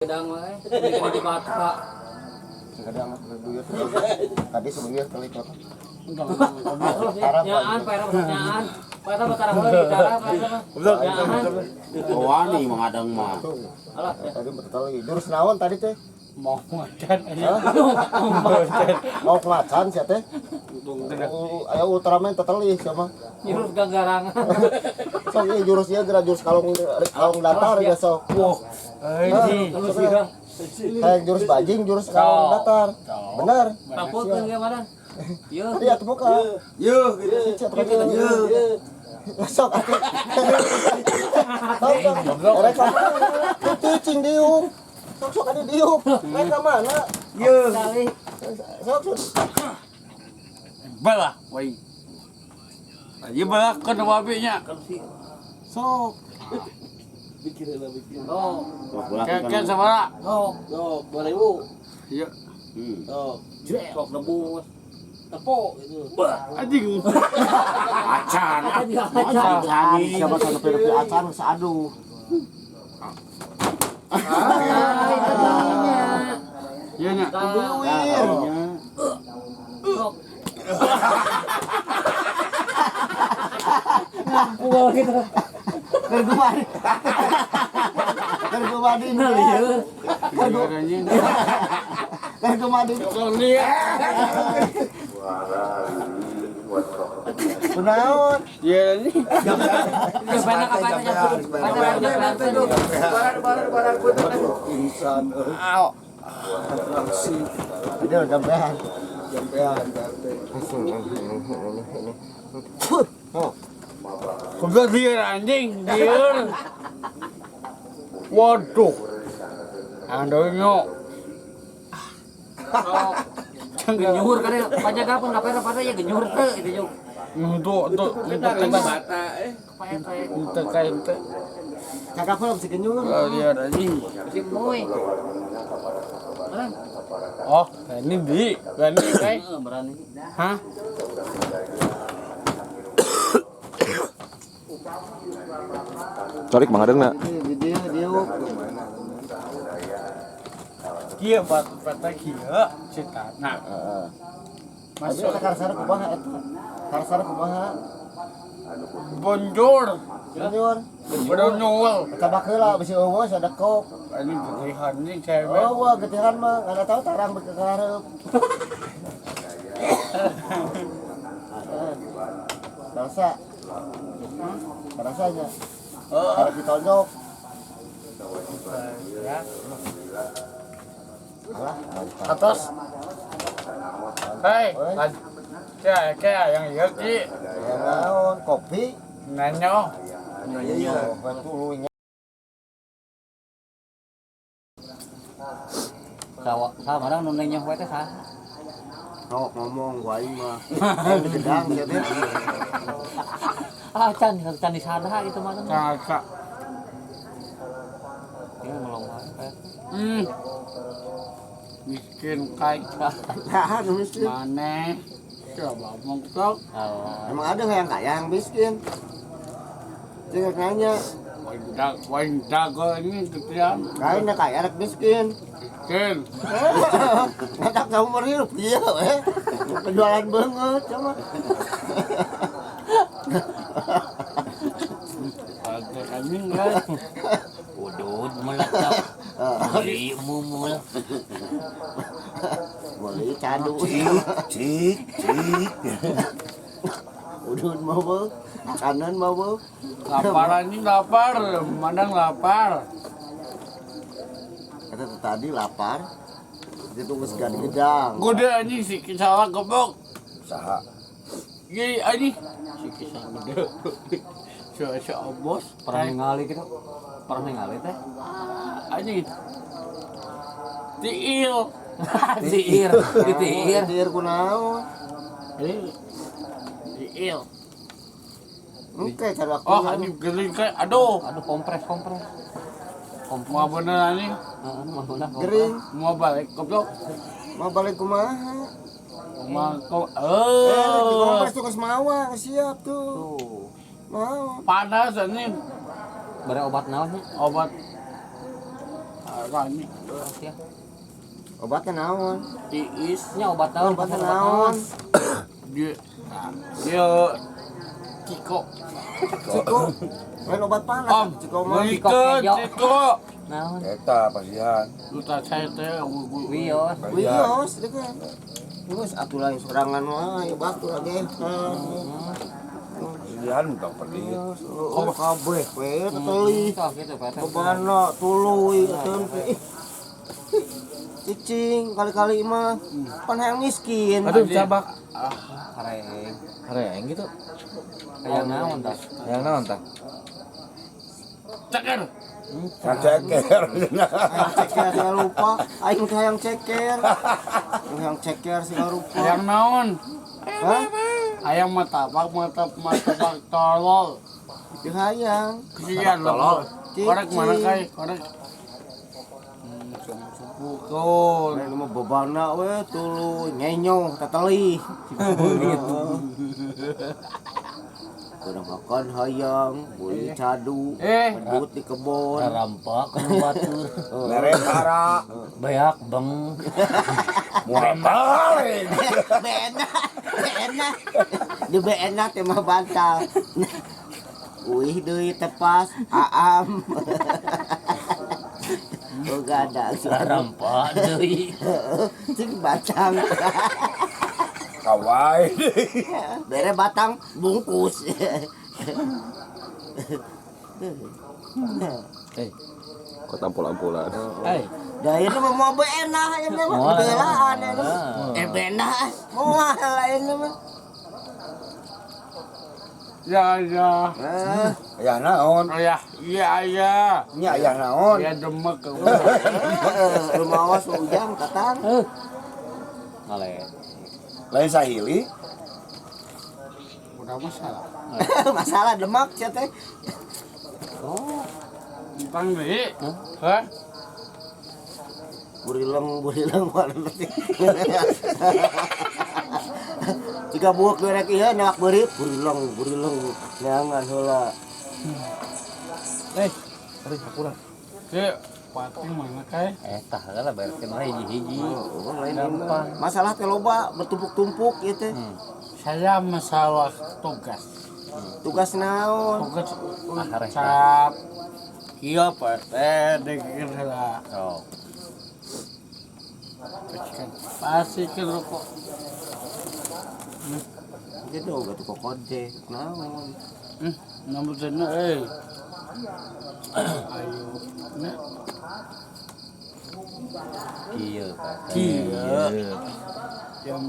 Gedang mah eh. Di bata. Kadang duit. Tadi sebelumnya kali kota. Nyaan, pera nyaan. Pera mah tarah heula bicara, pera mah. Nyaan. Wani mengadang mah. Alah, ya. Tadi betul lagi. Jurus naon tadi teh? Mau macan aja. Mau kemacan sih teh. Aya Ultraman tetelih siapa? Jurus ganggarangan. Sok ieu jurus ieu geura jurus kalung kalung datar ya sok. Wah, anjing. Terus sih dah. Kayak jurus bajing, jurus kalung datar. Benar. Tampulkeun ge mana? Ieu. Tadi atuh muka. Yuh gitu. Yuh. Sok atuh. Sok sok. Rek mana? Cicing diuk. Sok sok ade diuk. Rek ka mana? Yuh. Kali. Sok sok. Balah, woi. Ieu balah ke wabinya. Sok. Oh, Kayak sabara. oh. Sok, 2000. Iya. Sok, Sok nebus. tepok gitu. Anjing. Acan. Acan. Acan. Siapa sampai nepi acan geus aduh. Iya nya. Wir. Sok. Ngampul gitu. Keur gumadi. Keur gumadi. Nah, lieur. Iya anjing. Keur gumadi. Lieur. Kunaon? Iya anjing. Banyak apa aja. Banyak Insan. Au. Ini udah jampean. Jampean PRT. Oh, Goblok lieur anjing, lieur. Waduh. Andonyo. Genyur kan ya, panjang apa enggak pera pada ya genyur teh gitu juk. Untuk untuk untuk Bata eh. Kepaet teh. untuk kain teh. cakap heula si genyur. Lieur anjing. Si moy. Mana? Oh, ini di, berani kai. Heeh, berani. Hah? Tarik Mang Adeng na. Di dieu diuk. Kieu bat bat kieu citana. Heeh. Masuk Masuk ka karsana kumaha eta? Karsana kumaha? bonjol, Genyur. bonjol. Cabak heula bisi eueuh sadekok. Ini getihan nih cewek. Oh, wah getihan mah enggak tahu tarang beuki ka hareup. Rasa. Rasanya. Kalau ditonjok. Ya. Alah, Atas. Hei, kayak kayak yang iya ki. ya naon kopi. Nanyo. Iya, betul. Sawa, sama orang nu nenyoh we teh saha? Sok ngomong gua aing mah. Gedang sia teh. Ah, can, can disada gitu mah. Kakak. Ya ngelong wae. Miskin kai. Nah, nu miskin. Mana? Coba mongkok. Alah. Emang ada nggak yang kaya yang miskin? Jangan nanya. Wain dago ini getihan. Kaya nak kaya anak miskin. Miskin. Ngadak kamu meriup iya eh. Penjualan banget sama. Ada anjing kan. Udud meletak. Beli mumul. Boleh cadu. Cik, cik. Udun mau bu, kanan mau bu. Lapar anjing lapar, mandang lapar. Kata tadi lapar. Dia tunggu segan gedang. Gede anjing si kisah goblok. Saha. Gini anjing si kisah gede. Si bos. Pernah ningali gitu. Pernah ningali teh. Anjing. Tiil. Tiir, ditiir. Tiir kunaon. Tiil. Oke, cara waktu. Oh, anjing gering kayak aduh. Aduh, kompres, kompres. Kompres. Mau bener anjing. Heeh, mau bener. kompres. Gering. Mau balik goblok. Mau balik kumaha? Mau kok Eh, di eh kompres tuh geus mawa, geus siap tuh. Tuh. Mau. panas anjing. Bare obat naon nya? Obat Rani. Obatnya naon? Tiis. Nya obat naon? Obatnya naon? Dia dia Ciko. Ciko. Lain obat panas. Om, Ciko mah. Belikan Ciko. Naon? Eta pasihan. Luta saya teh Wios. Wios deui. Geus atuh lain sorangan wae batur lagi. Pasihan tong pedih. Oh, kabeh we teteli. Sok gitu Pak. Bebana tuluy atuh teh. Cicing kali-kali mah pan hayang miskin. Aduh, cabak. Hareng. Hareng gitu. Hayang naon tah? Hayang naon tah? Ceker. Ceker. Hayang ceker segala rupa, aing teh hayang ceker. Hayang ceker segala rupa. Hayang naon? Hah? Hayang matapak matapak tolol. Teu hayang. Kesian loh. Korek mana kai? Korek. Pukul. Lain mah bebana we tuluy nyenyo teteli. Kudu makan hayang, beli cadu, pedut di kebon. Rampak ku batur. Mere tara. Beak beng. Moal balik. Bena, bena. Di bena teh mah bantal. Uih deui tepas, aam. Oh gada, Rampak deui. Cing batang. Kawai. Bere batang bungkus. Kok tampol-ampolan. Da ieu mah moal bena ieu mah belaan ieu mah. Bena moal ieu mah. Ya ya. Ayah naon? Ayah, iya ayah. Nya ayah naon? Ya demek. Rumawas ujang katang. Ngale. Lain sahili. Udah masalah. Masalah demak sia teh. Oh, Tentang deui. Hah? Burileng warna teh. Jika buuk gerek ieu nyak beurit burileng neangan heula. Aduh, hampura. Ke pating mana kai? Tah heula bereskeun wae hiji-hiji. Oh, lain mah. Masalah teh loba bertumpuk-tumpuk ieu teh. Saya masalah tugas. Tugas naon? Tugas ucap. Kieu Pak teh dikir heula. Oh. Pasti ke rokok. Gitu gak tuh kode naon. Nomor dena euy. Ayo. Nah, Kieu Pak. kieu. Yang